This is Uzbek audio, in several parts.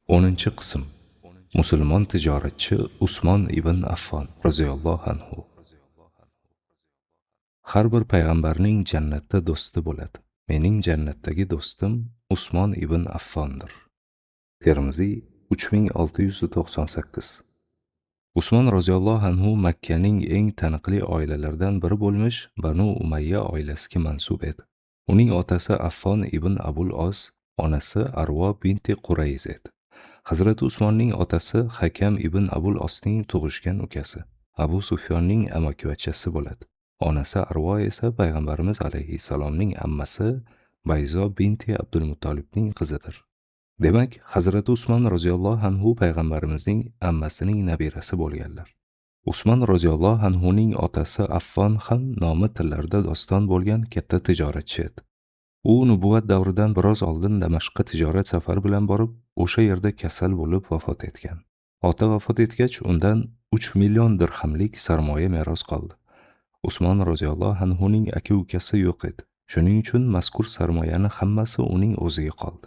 10-qism. Musulmon tijoratchi Usmon ibn Affon roziyallohu anhu. Har bir payg'ambarning jannatda do'sti bo'ladi. Mening jannatdagi do'stim Usmon ibn Affondir. Termiziy 3698. Usmon roziyallohu anhu Makkaning eng taniqli oilalaridan biri bo'lmish Banu Umayya oilasiga mansub edi. Uning otasi Affon ibn Abul Os, onasi Arvo binti Qurayz edi. Hazrati Usmonning otasi Hakam ibn Abul Osning tug'ishgan ukasi, Abu Sufyonning amakivachchasi bo'ladi. Onasi Arvo esa payg'ambarimiz alayhissalomning ammasi Bayzo binti Abdulmuttolibning qizidir. Demak, Hazrati Usmon roziyallohu anhu payg'ambarimizning ammasining nabirasi bo'lganlar. Usmon roziyallohu anhuning otasi Affon ham nomi tillarda doston bo'lgan katta tijoratchi edi. U nubuvat davridan biroz oldin Damashqqa tijorat safari bilan borib, o'sha yerda kasal bo'lib vafot etgan. Ota vafot etgach, undan 3 million dirhamlik sarmoya meros qoldi. Usmon roziyallohu anhuning aka-ukasi yo'q edi. Shuning uchun mazkur sarmoyani hammasi uning o'ziga qoldi.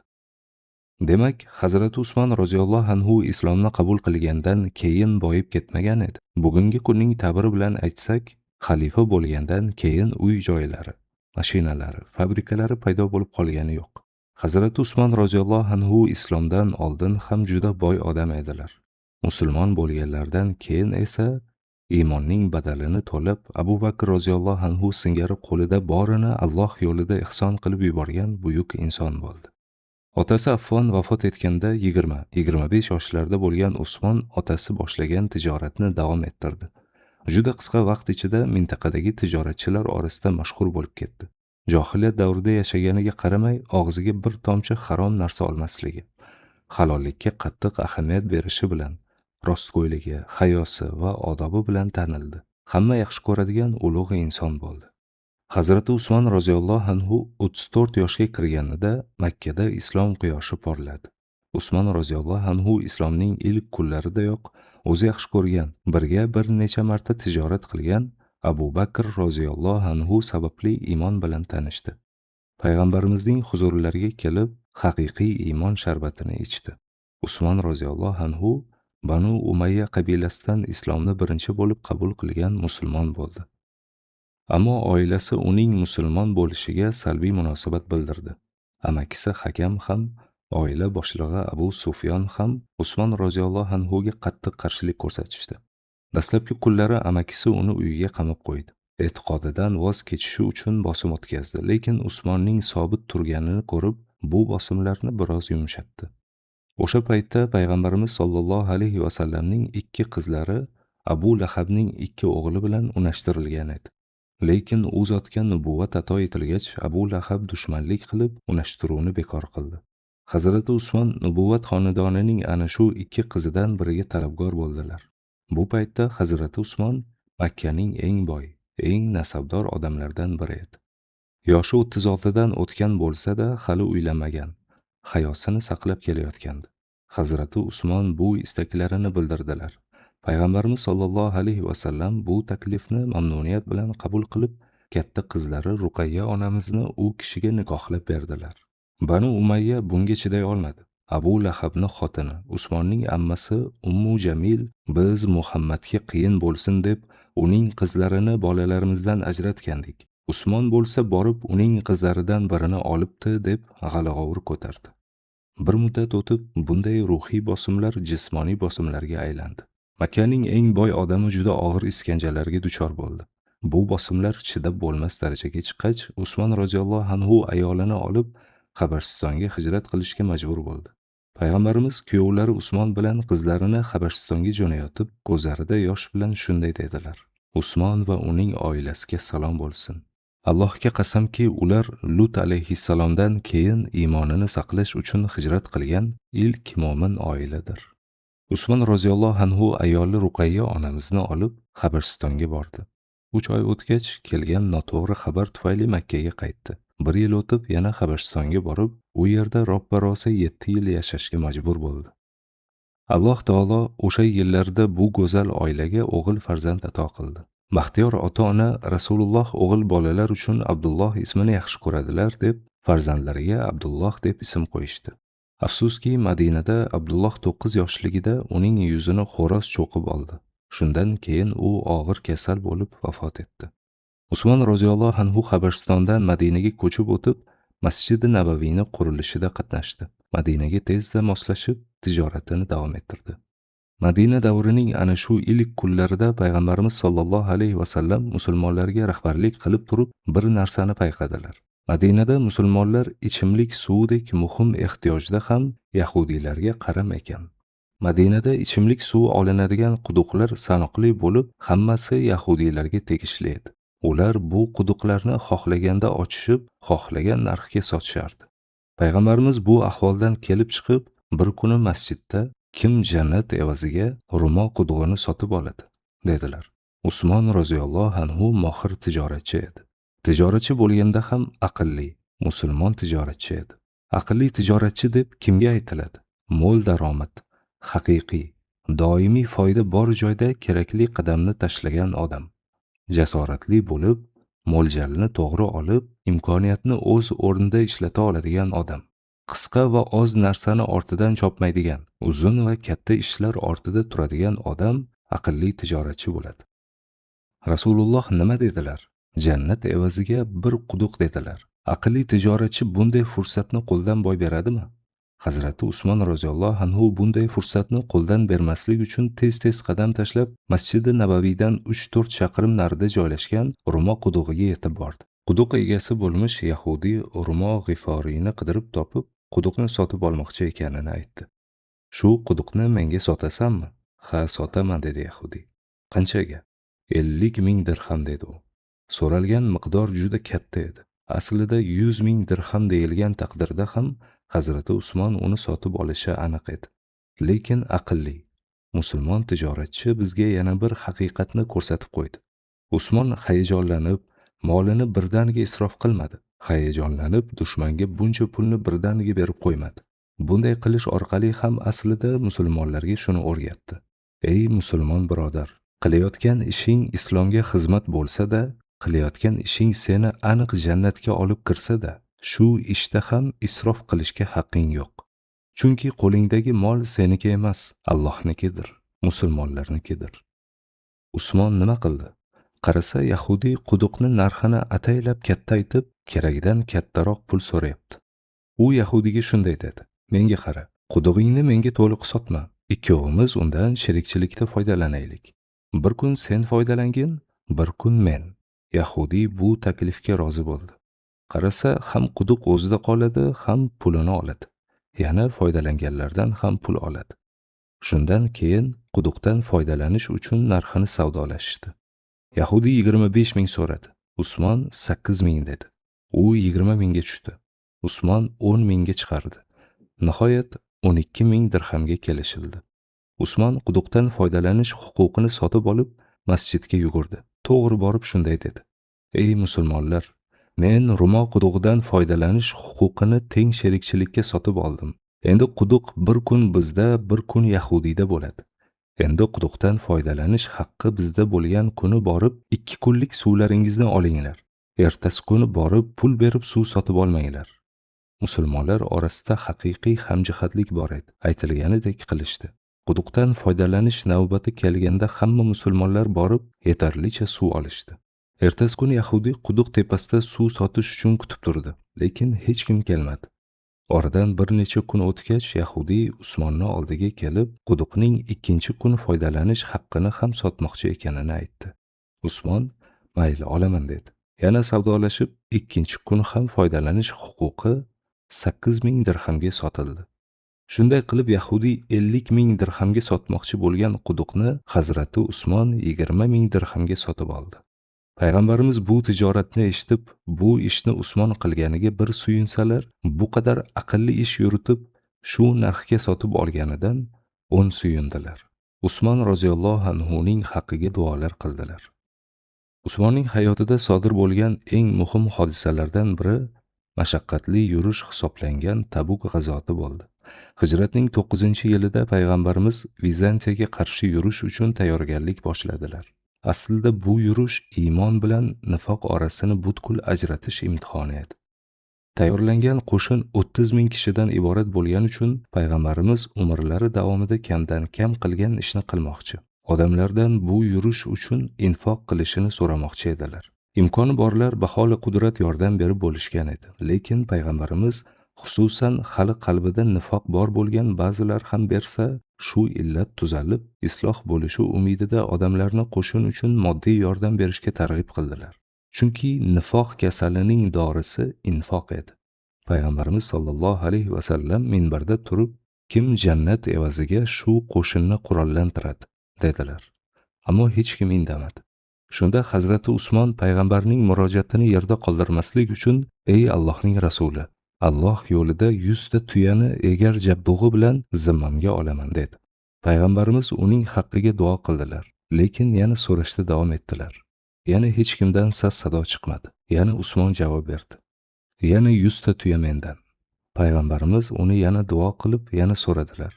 Demak, Hazrati Usmon roziyallohu anhu islomni qabul qilgandan keyin boyib ketmagan edi. Bugungi kunning ta'biri bilan aytsak, xalifa bo'lgandan keyin uy-joylari, mashinalari, fabrikalari paydo bo'lib qolgani yo'q. Hazrati Usmon roziyallohu anhu islomdan oldin ham juda boy odam edilar. Musulmon bo'lganlaridan keyin esa iymonning badalini to'lab, Abu Bakr roziyallohu anhu singari qo'lida borini Alloh yo'lida ihson qilib yuborgan buyuk inson bo'ldi. Otasi Affon vafot etganda 20-25 yoshlarda bo'lgan Usmon otasi boshlagan tijoratni davom ettirdi. Juda qisqa vaqt ichida mintaqadagi tijoratchilar orasida mashhur bo'lib ketdi. Johiliyat davrida yashaganiga qaramay, og'ziga bir tomchi harom narsa olmasligi, halollikka qattiq ahamiyat berishi bilan, rostgo'yligi, hayosi va odobi bilan tanildi. Hamma yaxshi ko'radigan ulug' inson bo'ldi. Hazrati Usmon roziyallohu anhu 34 yoshga kirganida Makkada islom quyoshi porladi. Usmon roziyallohu anhu islomning ilk kunlaridayoq o'zi yaxshi ko'rgan, birga bir necha marta tijorat qilgan Abu Bakr roziyallohu anhu sababli iymon bilan tanishdi. Payg'ambarimizning huzurlariga kelib, haqiqiy iymon sharbatini ichdi. Usmon roziyallohu anhu Banu Umayya qabilasidan islomni birinchi bo'lib qabul qilgan musulmon bo'ldi. Ammo oilasi uning musulmon bo'lishiga salbiy munosabat bildirdi. Amakisi Hakam ham, oila boshlig'i Abu Sufyon ham Usmon roziyallohu anhuga qattiq qarshilik ko'rsatishdi. Dastlabki kunlari amakisi uni uyiga qamab qo'ydi. E'tiqodidan voz kechishi uchun bosim o'tkazdi, lekin Usmonning sobit turganini ko'rib, bu bosimlarni biroz yumshatdi. O'sha paytda payg'ambarimiz sollallohu alayhi vasallamning ikki qizlari Abu Lahabning ikki o'g'li bilan unashtirilgan edi. Lekin u zotga nubuvat ato etilgach, Abu Lahab dushmanlik qilib, unashtiruvni bekor qildi. Hazrati Usmon nubuvat xonadonining ana shu ikki qizidan biriga talabgor bo'ldilar. Bu paytda Hazrati Usmon Makkaning eng boy, eng nasabdor odamlardan biri edi. Yoshi 36 dan o'tgan bo'lsa-da, hali uylanmagan, hayosini saqlab kelayotgandi. Hazrati Usmon bu istaklarini bildirdilar. Payg'ambarimiz sollallohu alayhi vasallam bu taklifni mamnuniyat bilan qabul qilib, katta qizlari Ruqayya onamizni u kishiga nikohlab berdilar. Banu Umayya bunga chiday olmadi. Abu Lahabni xotini, Usmonning ammasi Ummu Jamil biz Muhammadga qiyin bo'lsin deb uning qizlarini bolalarimizdan ajratgandik. Usmon bo'lsa borib uning qizlaridan birini olibdi deb g'alag'ovur ko'tardi. Bir muddat o'tib, bunday ruhiy bosimlar jismoniy bosimlarga aylandi. Makkaning eng boy odami juda og'ir iskanjalarga duchor bo'ldi. Bu bosimlar chidab bo'lmas darajaga chiqqach, Usmon roziyallohu anhu ayolini olib Habashistonga hijrat qilishga majbur bo'ldi. Payg'ambarimiz kuyovlari Usmon bilan qizlarini Habashistonga jo'nayotib, ko'zlarida yosh bilan shunday dedilar: Usmon va uning oilasiga salom bo'lsin. Allohga qasamki, ular Lut alayhissalomdan keyin iymonini saqlash uchun hijrat qilgan ilk mo'min oiladir. Usmon roziyallohu anhu ayoli Ruqayya onamizni olib Habashistonga bordi. 3 oy o'tgach, kelgan noto'g'ri xabar tufayli Makkaga qaytdi. Bir yil o'tib yana Habashistonga borib, u yerda roppa-rosa 7 yil yashashga majbur bo'ldi. Alloh taolo o'sha yillarda bu go'zal oilaga o'g'il farzand ato qildi. Baxtiyor ota-ona Rasululloh o'g'il bolalar uchun Abdulloh ismini yaxshi ko'radilar deb farzandlariga Abdulloh deb ism qo'yishdi. Afsuski, Madinada Abdulloh 9 yoshligida uning yuzini xo'roz cho'qib oldi. Shundan keyin u og'ir kasal bo'lib vafot etdi. Usmon roziyallohu anhu Habashistondan Madinaga ko'chib o'tib, Masjidi Nabaviyni qurilishida qatnashdi. Madinaga tezda moslashib, tijoratini davom ettirdi. Madina davrining ana shu ilk kunlarida payg'ambarimiz sollallohu alayhi vasallam musulmonlarga rahbarlik qilib turib, bir narsani payqadilar. Madinada musulmonlar ichimlik suvidek muhim ehtiyojda ham yahudiylarga qaram ekan. Madinada ichimlik suvi olinadigan quduqlar sanoqli bo'lib, hammasi yahudiylarga tegishli edi. Ular bu quduqlarni xohlaganda ochishib, xohlagan narxga sotishardi. Payg'ambarimiz bu ahvoldan kelib chiqib, bir kuni masjidda kim jannat evaziga Rumo qudug'ini sotib oladi, dedilar. Usmon roziyallohu anhu mohir tijoratchi edi. Tijoratchi bo'lganda ham aqlli, musulmon tijoratchi edi. Aqlli tijoratchi deb kimga aytiladi? Mo'l daromad, haqiqiy, doimiy foyda bor joyda kerakli qadamni tashlagan odam. Jasoratli bo'lib, mo'ljalni to'g'ri olib, imkoniyatni o'z o'rnida ishlata oladigan odam. Qisqa va oz narsani ortidan chopmaydigan, uzun va katta ishlar ortida turadigan odam aqlli tijoratchi bo'ladi. Rasululloh nima dedilar? Jannat evaziga bir quduq dedilar. Aqlli tijoratchi bunday fursatni qo'ldan boy beradimi? Hazrati Usmon roziyallohu anhu bunday fursatni qo'ldan bermaslik uchun tez-tez qadam tashlab, Masjidi Nabaviydan 3-4 chaqirim narida joylashgan Rumo qudug'iga yetib bordi. Quduq egasi bo'lmish yahudiy Rumo G'iforiyni qidirib topib, quduqni sotib olmoqchi ekanini aytdi. Shu quduqni menga sotasanmi? Ha, sotaman, dedi yahudiy. Qanchaga? 50 ming dirham, dedi u. So'ralgan miqdor juda katta edi. Aslida 100 ming dirham deyilgan taqdirda ham Hazrati Usmon uni sotib olishi aniq edi. Lekin aqlli musulmon tijoratchi bizga yana bir haqiqatni ko'rsatib qo'ydi. Usmon hayajonlanib, molini birdaniga isrof qilmadi. Hayajonlanib, dushmanga buncha pulni birdaniga berib qo'ymadi. Bunday qilish orqali ham aslida musulmonlarga shuni o'rgatdi. Ey musulmon birodar, qilayotgan ishing islomga xizmat bo'lsa-da, qilayotgan ishing seni aniq jannatga olib kirsa-da, shu ishda ham isrof qilishga haqqing yo'q. Chunki qo'lingdagi mol seniki emas, Allohnikidir, musulmonlarnikidir. Usmon nima qildi? Qarasa, yahudiy quduqni narxini ataylab katta aytib, keragidan kattaroq pul so'rayapti. U yahudiyga shunday dedi: "Menga qara, qudug'ingni menga to'liq sotma. Ikkovimiz undan sherikchilikda foydalanaylik. Bir kun sen foydalangin, bir kun men." Yahudiy bu taklifga rozi bo'ldi. Qarasa, ham quduq o'zida qoladi, ham pulini oladi. Yana foydalanganlardan ham pul oladi. Shundan keyin quduqdan foydalanish uchun narxini savdolashishdi. Yahudiy 25 ming so'radi. Usmon 8 ming dedi. U 20 mingga tushdi. Usmon 10 mingga chiqardi. Nihoyat 12 ming dirhamga kelishildi. Usmon quduqdan foydalanish huquqini sotib olib, masjidga yugurdi. To'g'ri borib shunday dedi: "Ey musulmonlar, men Rumo qudug'idan foydalanish huquqini teng sherikchilikka sotib oldim. Endi quduq bir kun bizda, bir kun yahudiyda bo'ladi. Endi quduqdan foydalanish haqqi bizda bo'lgan kuni borib, 2 kunlik suvlaringizni olinglar. Ertasi kuni borib pul berib suv sotib olmanglar." Musulmonlar orasida haqiqiy hamjihatlik bor edi. Aytilganidek qilishdi. Quduqdan foydalanish navbati kelganda hamma musulmonlar borib yetarlicha suv olishdi. Ertasi kuni yahudiy quduq tepasida suv sotish uchun kutib turdi, lekin hech kim kelmadi. Oradan bir necha kun o'tgach, yahudiy Usmonni oldiga kelib, quduqning 2-chi kun foydalanish haqqini ham sotmoqchi ekanini aytdi. Usmon "Mayli, olaman" dedi. Yana savdolashib, 2-chi kun ham foydalanish huquqi 8 ming dirhamga sotildi. Shunday qilib yahudiy 50 ming dirhamga sotmoqchi bo'lgan quduqni Hazrati Usmon 20 ming dirhamga sotib oldi. Payg'ambarimiz bu tijoratni eshitib, bu ishni Usmon qilganiga bir suyunsalar, bu qadar aqlli ish yuritib, shu narxga sotib olganidan 10 suyundilar. Usmon roziyallohu anhuning haqqiga duolar qildilar. Usmonning hayotida sodir bo'lgan eng muhim hodisalardan biri mashaqqatli yurish hisoblangan Tabuk g'azoti bo'ldi. Hijratning 9-yilida payg'ambarimiz Vizantiyaga qarshi yurish uchun tayyorgarlik boshladilar. Aslida bu yurish iymon bilan nifoq orasini butkul ajratish imtihoni edi. Tayyorlangan qo'shin 30 ming kishidan iborat bo'lgani uchun payg'ambarimiz umrlari davomida kamdan kam qilgan ishni qilmoqchi. Odamlardan bu yurish uchun infoq qilishini so'ramoqchi edilar. Imkoni borlar baholi qudrat yordam berib bo'lishgan edi. Lekin payg'ambarimiz xususan hali qalbida nifoq bor bo'lgan ba'zilar ham bersa, shu illat tuzalib, isloh bo'lishi umidida odamlarni qo'shin uchun moddiy yordam berishga targ'ib qildilar. Chunki nifoq kasalining dorisi infoq edi. Payg'ambarimiz sollallohu alayhi va sallam minbarda turib, kim jannat evaziga shu qo'shinni qurollantiradi, dedilar. Ammo hech kim indamadi. Shunda Hazrati Usmon payg'ambarning murojaatini yerda qoldirmaslik uchun, ey Allohning rasuli, Alloh yo'lida 100 ta tuyani egar jabdug'i bilan zimmamga olaman, dedi. Payg'ambarimiz uning haqqiga duo qildilar, lekin yana so'rashda davom etdilar. Yana hech kimdan ses sado chiqmadi. Yana Usmon javob berdi. Yana 100 ta tuya mendan. Payg'ambarimiz uni yana duo qilib, yana so'radilar.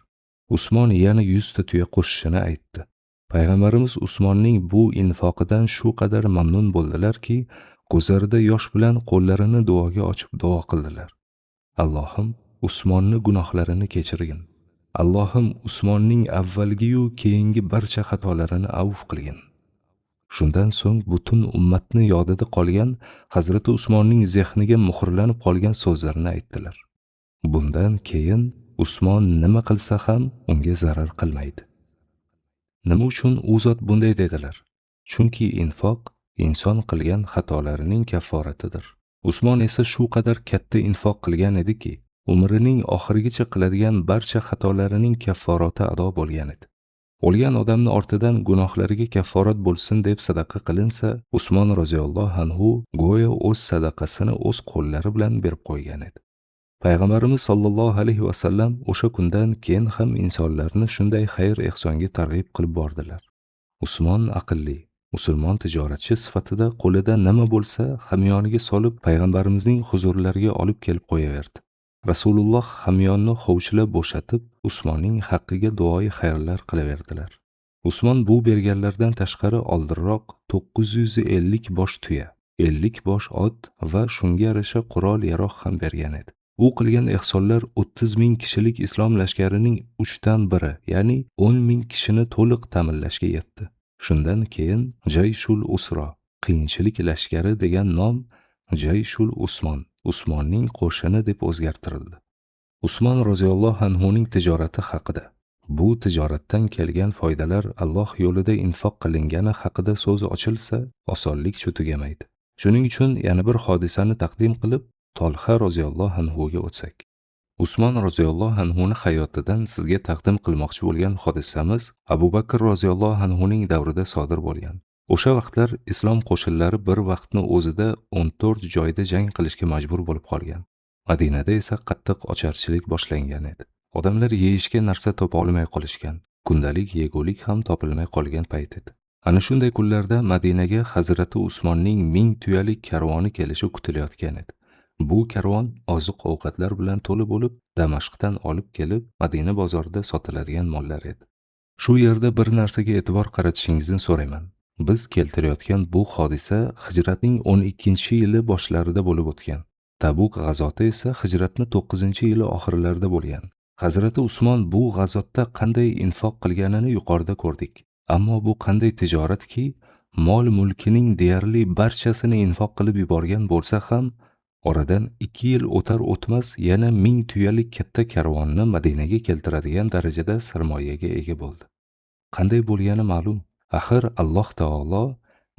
Usmon yana 100 ta tuya qo'shishini aytdi. Payg'ambarimiz Usmonning bu infoqidan shu qadar mamnun bo'ldilarki, ko'zlarida yosh bilan qo'llarini duoga ochib duo qildilar. Allohim Usmonni gunohlarini kechirgin. Allohim Usmonning avvalgi-yu keyingi barcha xatolarini avf qilgin. Shundan so'ng butun ummatni yodida qolgan Hazrati Usmonning zehniga muhrlanib qolgan so'zlarini aytdilar. Bundan keyin Usmon nima qilsa ham unga zarar qilmaydi. Nima uchun u zot bunday dedilar? Chunki infoq inson qilgan xatolarining kafforatidir. Usmon esa shu qadar katta infoq qilgan ediki, umrining oxirigacha qiladigan barcha xatolarining kafforati ado bo'lgan edi. O'lgan odamni ortidan gunohlariga kafforat bo'lsin deb sadaqa qilinsa, Usmon roziyallohu anhu go'yo o'z sadaqasini o'z qo'llari bilan berib qo'ygan edi. Payg'ambarimiz sollallohu alayhi va sallam o'sha kundan keyin ham insonlarni shunday xayr-ehsonga targ'ib qilib bordilar. Usmon aqlli, musulmon tijoratchi sifatida qo'lida nima bo'lsa hamyoniga solib payg'ambarimizning huzurlariga olib kelib qo'yaverdi. Rasululloh hamyonni hovuchlab bo'shatib, Usmonning haqqiga duoyi xayrlar qilaverdilar. Usmon bu berganlardan tashqari oldinroq 950 bosh tuya, 50 bosh ot va shunga yarasha qurol-yarog' ham bergan edi. U qilgan ehsonlar 30 ming kishilik islom lashkarining 3dan biri, ya'ni 10 ming kishini to'liq ta'minlashga yetdi. Shundan keyin Jayshul Usro, qiyinchilik lashkari degan nom Jayshul Usmon, Usmonning qo'shini deb o'zgartirildi. Usmon roziyallohu anhuning tijorati haqida, bu tijoratdan kelgan foydalar Alloh yo'lida infoq qilingani haqida so'z ochilsa, osonlikcha tugamaydi. Shuning uchun yana bir hodisani taqdim qilib, Tolha roziyallohu anhuga o'tsak. Usmon roziyallohu anhuning hayotidan sizga taqdim qilmoqchi bo'lgan hodisamiz Abu Bakr roziyallohu anhuning davrida sodir bo'lgan. O'sha vaqtlar islom qo'shinlari bir vaqtni o'zida 14 joyda jang qilishga majbur bo'lib qolgan. Madinada esa qattiq ocharchilik boshlangan edi. Odamlar yeyishga narsa topa olmay qolishgan. Kundalik yegulik ham topilmay qolgan payt edi. Ana shunday kunlarda Madinaga Hazrati Usmonning 1000 tuyalik karvoni kelishi kutilayotgan edi. Bu karvon oziq-ovqatlar bilan to'la bo'lib, Damashqdan olib kelib, Madina bozorida sotiladigan mollar edi. Shu yerda bir narsaga e'tibor qaratishingizni so'rayman. Biz keltirayotgan bu hodisa hijratning 12-yili boshlarida bo'lib o'tgan. Tabuk g'azoti esa hijratning 9-yili oxirlarida bo'lgan. Hazrati Usmon bu g'azotda qanday infoq qilganini yuqorida ko'rdik. Ammo bu qanday tijoratki, mol-mulkining deyarli barchasini infoq qilib yuborgan bo'lsa ham, oradan 2 yil o'tar o'tmas yana 1000 tuyalik katta karvonni Madinaga keltiradigan darajada sarmoyaga ega bo'ldi. Qanday bo'lgani ma'lum. Axir Alloh taolo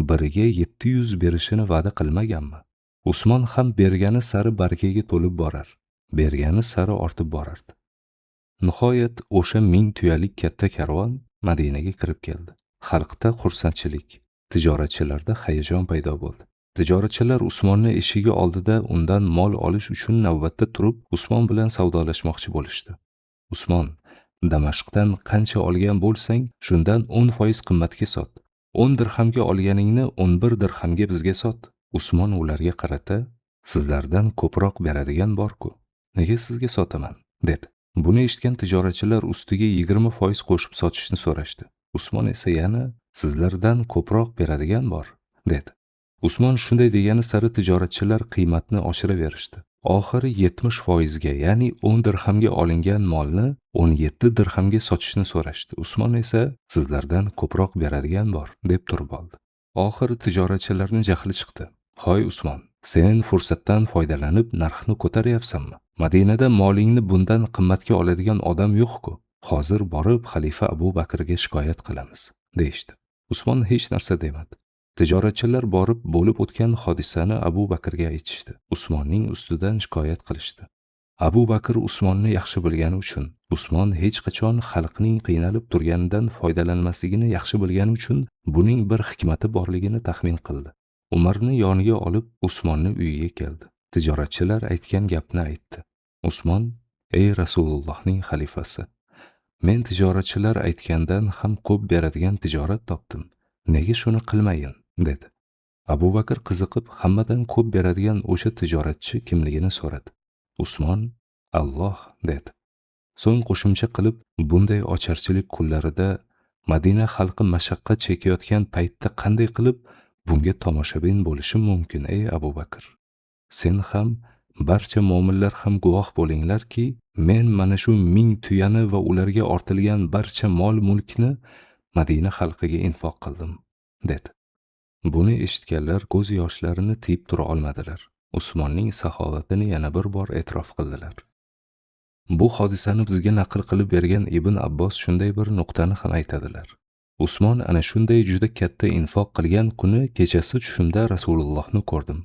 biriga 700 berishini va'da qilmaganmi? Usmon ham bergani sari barakaga to'lib borar, bergani sari ortib borardi. Nihoyat o'sha 1000 tuyalik katta karvon Madinaga kirib keldi. Xalqda xursandchilik, tijoratchilarda hayajon paydo bo'ldi. Tijoratchilar Usmonni eshigi oldida undan mol olish uchun navbatda turib, Usmon bilan savdolashmoqchi bo'lishdi. Usmon, Damashqdan qancha olgan bo'lsang, shundan 10% qimmatga sot. 10 dirhamga olganingni 11 dirhamga bizga sot. Usmon ularga qarata, sizlardan ko'proq beradigan bor-ku, nega sizga sotaman, dedi. Buni eshitgan tijoratchilar ustiga 20% qo'shib sotishni so'rashdi. Usmon esa yana sizlardan ko'proq beradigan bor, dedi. Usmon shunday degani sari tijoratchilar qiymatni oshiraverishdi. Oxiri 70% ga, ya'ni 10 dirhamga olingan molni 17 dirhamga sotishni so'rashdi. Usmon esa sizlardan ko'proq beradigan bor deb turib oldi. Oxiri tijoratchilarning jahli chiqdi. Hoy Usmon, sen fursatdan foydalanib narxni ko'taryapsanmi? Madinada molingni bundan qimmatga oladigan odam yo'q-ku. Hozir borib xalifa Abu Bakrga shikoyat qilamiz, deyishdi. Usmon hech narsa demadi. Tijoratchilar borib bo'lib o'tgan hodisani Abu Bakrga aytishdi. Usmonning ustidan shikoyat qilishdi. Abu Bakr Usmonni yaxshi bilgani uchun, Usmon hech qachon xalqning qiynalib turganidan foydalanmasligini yaxshi bilgani uchun buning bir hikmati borligini taxmin qildi. Umarni yoniga olib Usmonni uyiga keldi. Tijoratchilar aytgan gapni aytdi. Usmon: "Ey Rasulullohning xalifasi, men tijoratchilar aytgandan ham ko'p beradigan tijorat topdim. Nega shuni qilmayin?" dedi. Abu Bakr qiziqib hammadan ko'p beradigan o'sha tijoratchi kimligini so'radi. Usmon: "Alloh" dedi. So'ng qo'shimcha qilib, bunday ocharchilik kunlarida Madina xalqi mashaqqat chekayotgan paytda qanday qilib bunga tomoshabin bo'lishim mumkin, ey Abu Bakr? Sen ham, barcha mo'minlar ham guvoh bo'linglarki, men mana shu 1000 tuyani va ularga ortilgan barcha mol-mulkni Madina xalqiga infoq qildim, dedi. Buni eshitganlar ko'z yoshlarini tiyib tura olmadilar. Usmonning saxovatini yana bir bor e'tirof qildilar. Bu hodisani bizga naql qilib bergan Ibn Abbos shunday bir nuqtani ham aytadilar. Usmon ana shunday juda katta infoq qilgan kuni kechasi tushimda Rasulullohni ko'rdim.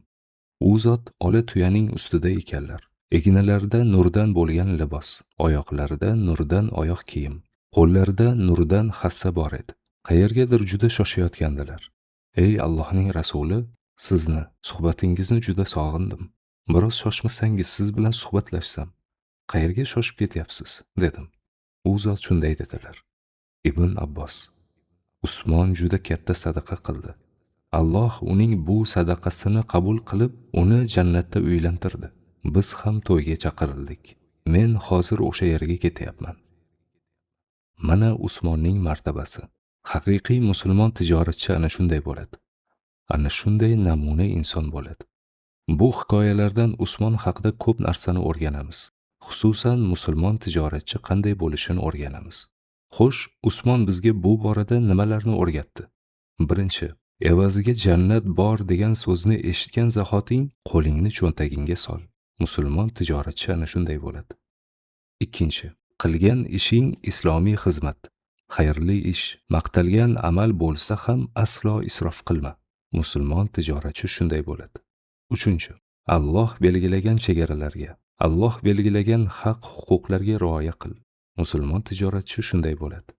U zot ola tuyaning ustida ekanlar. Egnilarida nurdan bo'lgan libos, oyoqlarida nurdan oyoq kiyim, qo'llarida nurdan hassa bor edi. Qayergadir juda shoshayotgandilar. Ey Allohning rasuli, sizni, suhbatingizni juda sog'indim. Biroz shoshmasangiz siz bilan suhbatlashsam. Qayerga shoshib ketyapsiz? Dedim. U zot shunday dedilar. Ibn Abbos: Usmon juda katta sadaqa qildi. Alloh uning bu sadaqasini qabul qilib, uni jannatda uylantirdi. Biz ham to'yga chaqirildik. Men hozir o'sha yerga ketyapman. Mana Usmonning martabasi. Haqiqiy musulmon tijoratchi ana shunday bo'ladi. Ana shunday namuna inson bo'ladi. Bu hikoyalardan Usmon haqida ko'p narsani o'rganamiz. Xususan musulmon tijoratchi qanday bo'lishini o'rganamiz. Xo'sh, Usmon bizga bu borada nimalarni o'rgatdi? Birinchi, evaziga jannat bor degan so'zni eshitgan zahoting qo'lingni cho'ntagingga sol. Musulmon tijoratchi ana shunday bo'ladi. Ikkinchi, qilgan ishing islomiy xizmat, xayrli ish, maqtalgan amal bo'lsa ham aslo isrof qilma. Musulmon tijoratchi shunday bo'ladi. Uchinchi, Alloh belgilagan chegaralarga, Alloh belgilagan haq huquqlarga rioya qil. Musulmon tijoratchi shunday bo'ladi.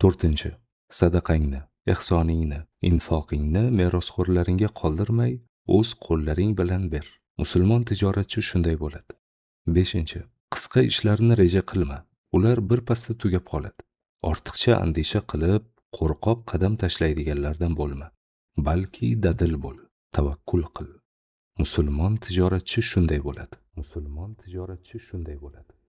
To'rtinchi, sadaqangni, ehsoningni, infoqingni merosxo'rlaringga qoldirmay, o'z qo'llaring bilan ber. Musulmon tijoratchi shunday bo'ladi. Beshinchi, qisqa ishlarni reja qilma. Ular bir pasda tugab qoladi. Ortiqcha andisha qilib, qo'rqoq qadam tashlaydiganlardan bo'lma. Balki dadil bo'l, tavakkul qil. Musulmon tijoratchi shunday bo'ladi. Musulmon tijoratchi shunday bo'ladi.